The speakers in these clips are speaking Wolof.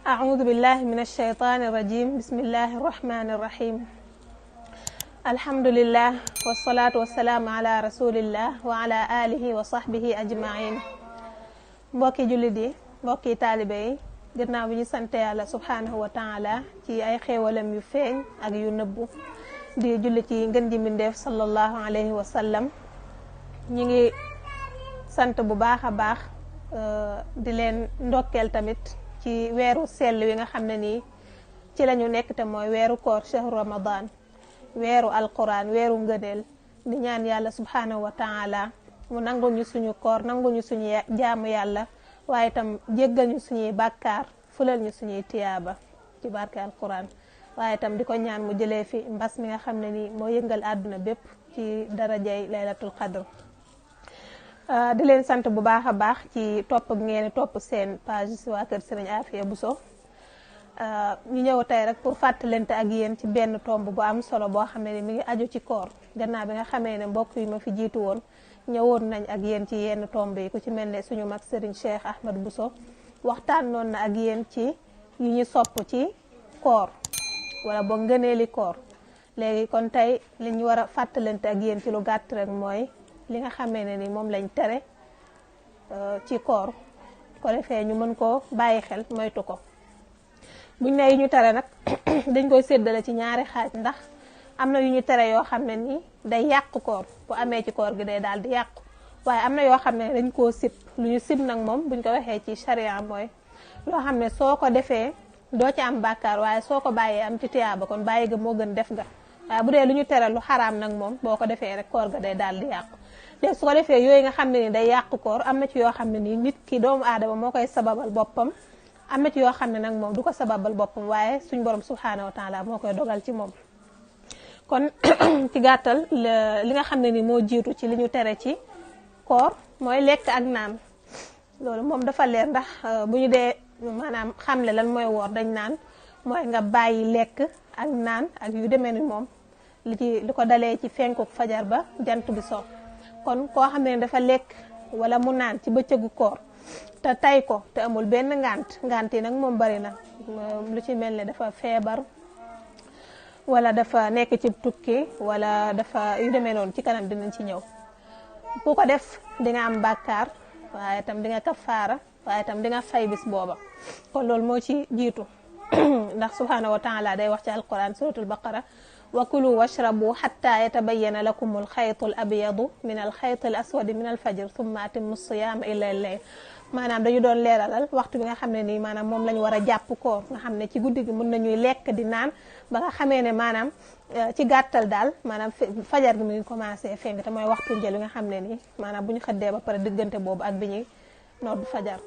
أعوذ بالله من الشيطان الرجيم بسم الله الرحمن الرحيم الحمد لله والصلاة والسلام على رسول الله وعلى آله وصحبه أجمعين mbokki jullit yi mbokki taalibe yi gannaaw bi ñu sant Yàlla subhanahu wa taala ci ay xéewalam yu feeñ ak yu nëbbu di julli ci ngën ji mbindeef sallallahu alayhi wa sallam ñi ngi sant bu baax a baax di leen ndokkeel tamit ci weeru sell wi nga xam ne nii ci lañu nekk te mooy weeru koor shahru ramadan weeru alquran weeru ngëneel di ñaan yàlla subhanahu wa taala mu nangul ñu suñu koor nangul ñu suñu jaamu yàlla waaye itam jéggal ñu suñuy bàkkaar fulal ñu suñuy tiyaaba ci barke alquran waaye itam di ko ñaan mu jëlee fi mbas mi nga xam ne nii moo yëngal àdduna bépp ci darajay laylatul qadr di leen sant bu baax a baax ci topp ak ngeen topp seen page si waa kër Serigne Afia Bousso ñu ñëw tey rek pour fàttalante ak yéen ci benn tomb bu am solo boo xam ne mi ngi aju ci koor gannaaw bi nga xamee ne mbokk yi ma fi jiitu woon ñëwoon nañ ak yéen ci yenn tomb yi ku ci mel ne suñu mag Serigne Cheikh Ahmed Bousso waxtaan noon na ak yéen ci yu ñu sopp ci koor wala boog ngëneeli koor léegi kon tey li ñu war a fàttalante ak yéen ci lu gàtt rek mooy li nga xamee ne ni moom lañ tere ci koor ko defee ñu mën koo bàyyi xel moytu ko buñ ne yu ñu tere nag dañ koy séddale ci ñaari xaaj ndax am na yu ñu tere yoo xam ne ni day yàq koor bu amee ci koor gi day daal di yàqu waaye am na yoo xam ne dañ koo sib lu ñu sib nag moom buñ ko waxee ci charia mooy loo xam ne soo ko defee doo ci am bàkkaar waaye soo ko bàyyee am ci tiyaaba kon bàyyi ga moo gën def ga waaye bu dee lu ñu tere lu xaraam nag moom boo ko defee rek koor ga day daal di yàqu léegi su ko defee yooyu nga xam ne ni day yàqu koor am na ci yoo xam ne nii nit ki doomu aadama moo koy sababal boppam am na ci yoo xam ne nag moom du ko sababal boppam waaye suñ borom subhaanahu wa taala moo koy dogal ci moom kon ci gàttal li nga xam ne ni moo jiitu ci li ñu tere ci koor mooy lekk ak naan loolu moom dafa leer ndax bu ñu dee maanaam xamle lan mooy woor dañ naan mooy nga bàyyi lekk ak naan ak yu demee ni moom li ko dalee ci fenkuk fajar ba jant bi so kon koo xam ne dafa lekk wala mu naan ci bëccëgu koor te tay ko te amul benn ngant yi nag moom bari na lu ci mel ne dafa feebar wala dafa nekk ci tukki wala dafa yu demee noonu ci kanam dinañ ci ñëw ku ko def di nga am bàkkaar waaye itam di nga kafaara waaye itam di nga fay bis booba kon loolu moo ci jiitu ndax subhaanahu wa taala day wax ci alquran suratul baqara wa kulu washrabu xatta yatabayyana lakum alxaytu al abyadu min alxayti al aswadi min alfajr thumma atimmu siyaama ila al-layl maanaam dañu doon leeralal waxtu bi nga xam ne nii maanaam moom lañu war a jàpp koor nga xam ne ci guddi gi mën nañuy lekk di naan ba nga xamee ne maanaam ci gàttal daal maanaam fajar gi mu ngi commencé fenk te mooy waxtu njël bi nga xam ne nii maanaam bu ñu xëddee ba pare diggante boobu ak bi ñuy nodd fajar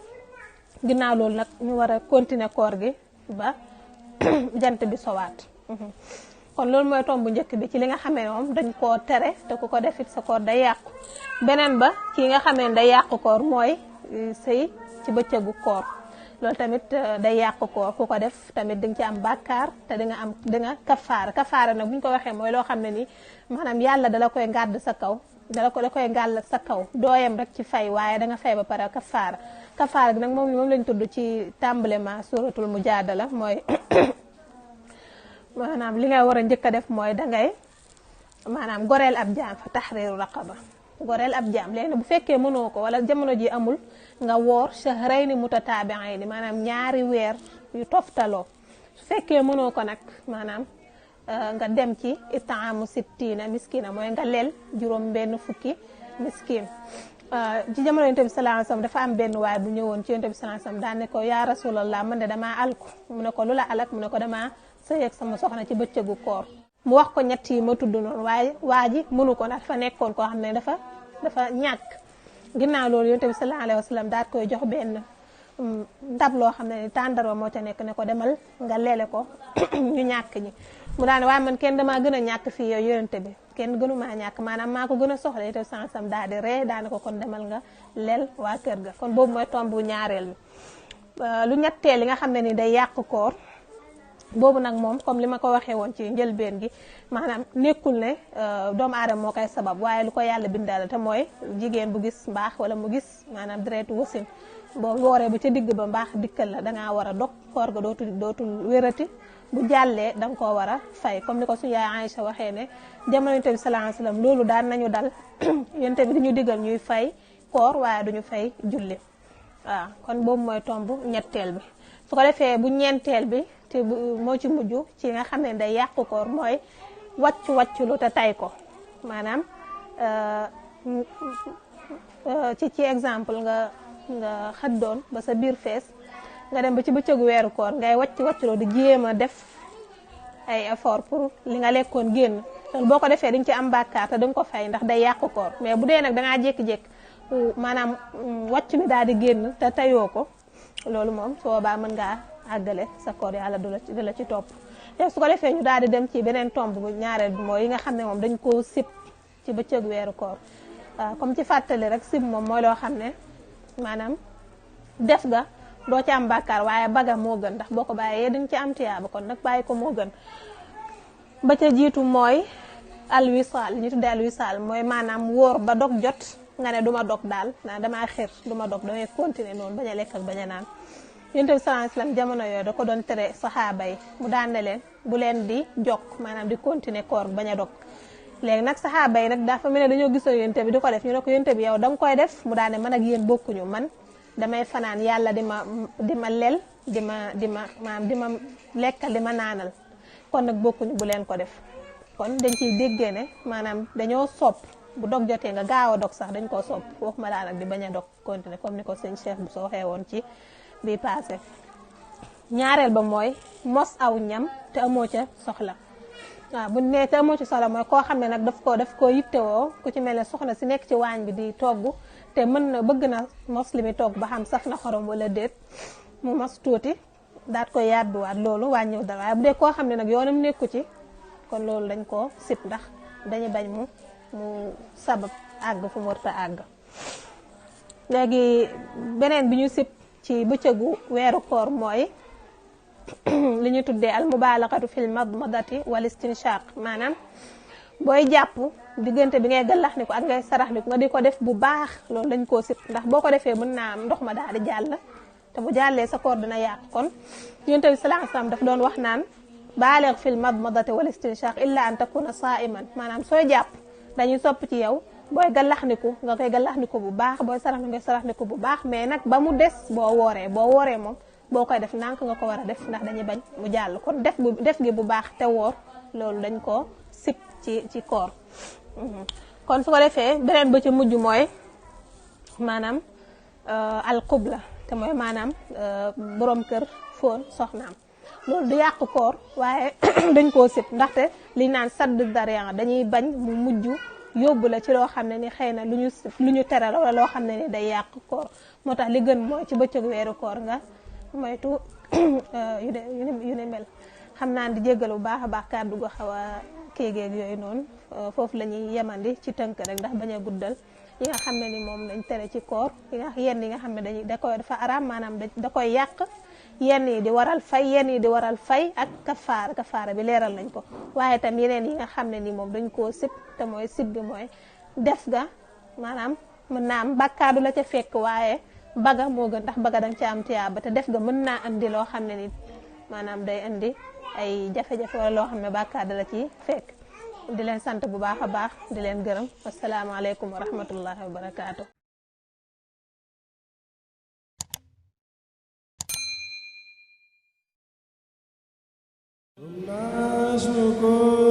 ginnaaw loolu nag ñu war a continuer koor gi ba jant bi sowaat kon loolu mooy tomb bu njëkk bi ci li nga xamee ne moom dañ koo tere te ku ko defit sa koor day yàqu beneen ba kii nga xamee ne day yàqu koor mooy sëy ci bëccëgu koor loolu tamit day yàqu koor ku ko def tamit di nga ci am bàkkaar te di nga kafaara nag bu ñu ko waxee mooy loo xam ne ni maanaam yàlla dala koy ngàdd sa kaw da koy ngàll sa kaw dooyam rek ci fay waaye da nga fay ba pare kafaara gi nag moom lañ tudd ci tàmbalema suratul mujaadala mooy maanaam li nga war a njëkk a def mooy dangay maanaam goreel ab jaam fa tahriiru raqaba goreel ab jaam léegi bu fekkee mënoo ko wala jamono ji amul nga woor shahrayni mutataabi'ayni maanaam ñaari weer yu toftaloo su fekkee mënoo ko nag maanaam nga dem ci it'aamu sittiina miskina mooy nga leel juróom benn fukki miskin ci jamono yonent bi sallallahu alayhi wasallam dafa am benn waay bu ñëwoon ci yonent bi sallallahu alayhi wasallam daan ne ko yaa rasulallah man de damaa alku mu ne ko lu la alak mu ne ko damaa sëy ak sama soxna ci bëccëgu koor mu wax ko ñett yi ma tudd noonu waaye waa ji mënu ko ndax dafa nekkoon koo xam ne dafa ñàkk ginnaaw loolu yonent bi sallallahu alayhi wasallam daal koy jox benn ndab loo xam ne tàndarma moo ca nekk ne ko demal nga leele ko ñu ñàkk ñi mu daane waaye man kenn damaa gën a ñàkk fii yow yonent bi kenn gënumaa ñàkk maanaam maa ko gën a soxla yonent bi sallallahu alayhi wasallam daal di ree daane ko kon demal nga leel waa kër ga kon boobu mooy tomb bu ñaareel bi lu ñetteel li nga xam ne ni day yàq koor boobu nag moom comme li ma ko waxee woon ci njëlbeen gi maanaam nekkul ne doomu aadama moo koy sabab waaye lu ko yàlla bindal te mooy jigéen bu gis mbaax wala mu gis maanaam deretu wasin boo wooree ba ca digg ba mbaax dikkal la dangaa war a dog koor ga dootul wérati bu jàllee da nga koo war a fay comme ni ko suñu yaay Aïcha waxee ne jamono yonent bi sallallahu alayhi wasallam loolu daan nañu dal yonent bi diñu digal ñuy fay koor waaye duñu fay julli waaw kon boobu mooy tomb ñetteel bi su ko defee bu ñeenteel bi te moo ci mujj ci nga xam ne day yàqu koor mooy wàccu lu te tay ko maanaam ci exemple nga xëddoon ba sa biir fees nga dem ba ci bëccëgu weeru koor ngay wàccu di jéem a def ay effort pour li nga lekkoon génn loolu boo ko defee dañ ci am bàkkaar te danga ko fay ndax day yàqu koor mais bu dee nag dangaa jékki-jékki maanaam wàcc mi daal di génn te tayoo ko loolu moom su boobaa mën ngaa àggale sa koor yàlla du la ci topp léegi su ko defee ñu daal di dem ci beneen tomb bu ñaareel bi mooy yi nga xam ne moom dañ koo sib ci bëccëgu weeru koor waaw comme ci fàttali rek sib moom mooy loo xam ne maanaam def ga doo ci am bàkkaar waaye baga moo gën ndax boo ko bàyyee dañ ci am tiyaaba kon nag bàyyi ko moo gën ba ca jiitu mooy alwisaal ñu tuddee alwisaal mooy maanaam wóor ba dog jot nga ne duma dog daal naa damaa xir duma dog damay continuer noonu bañ a lekk ak bañ a naan Yonent bi sallallahu alayhi wasallam jamono yooyu da ko doon tere saxaaba yi mu daan ne leen bu leen di jokk maanaam di continuer koor bañ a dog léegi nag saxaaba yi nag dafa mel ne dañoo gisoon Yonent bi di ko def ñu ne ko Yonent bi yow da nga koy def mu daan ne man ak yéen bokkuñu man damay fanaan yàlla di ma lel di ma lekkal di ma naanal kon nag bokkuñu bu leen ko def kon dañ ciy déggee ne maanaam dañoo sopp bu dog jotee nga gaaw a dog sax dañ koo sopp waxuma laa nag di bañ a dog continuer comme ni ko sëñ Cheikh bu soo waxee woon ci bi passé ñaareel ba mooy mos aw ñam te amoo ca soxla waaw bu nee te amoo ci soxla mooy koo xam ne nag daf koo yittewoo ku ci mel ne soxna si nekk ci waañ bi di togg te mën na bëgg na mos li muy togg ba xam saf na xorom wala déet mu mos tuuti daat koy yàdduwaat loolu wàññiw dara waaye bu dee koo xam ne nag yoonam nekku ci kon loolu dañ koo sib ndax dañu bañ mu sabab àgg fu mu warta àgg léegi beneen bi ñu sib ci bëccëgu weeru koor mooy li ñu tuddee al mubalagatu fil madmadati wal istinshaq maanaam booy jàpp diggante bi ngay gallaxniku ak ngay saraxniku nga di ko def bu baax loolu dañ koo sib ndax boo ko defee mën naa am ndox ma daal di jàll te bu jàllee sa koor dina yàq kon Yonent bi sallallahu alayhi wasallam daf doon wax naan baalig fil madmadati wal istinshaq illa an takuna sa'iman maanaam sooy jàpp dañuy sopp ci yow booy gallaxniku nga koy gallaxniku bu baax booy saraxniku nga saraxniku bu baax mais nag ba mu des boo wooree moom boo koy def ndànk nga ko war a def ndax dañuy bañ mu jàll kon def gi bu baax te woor loolu dañ ko sip ci koor kon su ko defee beneen ba ci mujj mooy maanaam alqubla te mooy maanaam borom kër foon soxnaam loolu du yàq koor waaye dañ koo sip ndaxte liñ naan sadd darian dañuy bañ mu mujj yóbbu la ci loo xam ne ni xëy na lu ñu tere la wala loo xam ne ni day yàq koor moo tax li gën mooy ci bëccëgu weeru koor nga moytu yu ne mel xam naa di jéggal bu baax a baax kàddu gu xaw a kéegeeg yooyu noonu foofu la ñuy yemandi ci tënk rek ndax bañ a guddal yi nga xam ne ni moom lañ tere ci koor yenn yi nga xam ne dafa araam maanaam da koy yàq yenn yi di waral fay ak kafaara bi leeral nañ ko waaye tam yeneen yi nga xam ne ni moom dañ koo sib te mooy sib gi mooy def ga maanaam mën naa am bàkkaadu la ca fekk waaye baga moo gën ndax baga danga ci am tiyaaba te def ga mën naa andi loo xam ne ni maanaam day andi ay jafe-jafe wala loo xam ne bàkkaadu la ci fekk di leen sant bu baax a baax di leen gërëm asalaamaaleykum wa rahmatullahi wa barakaatu. Nashukuru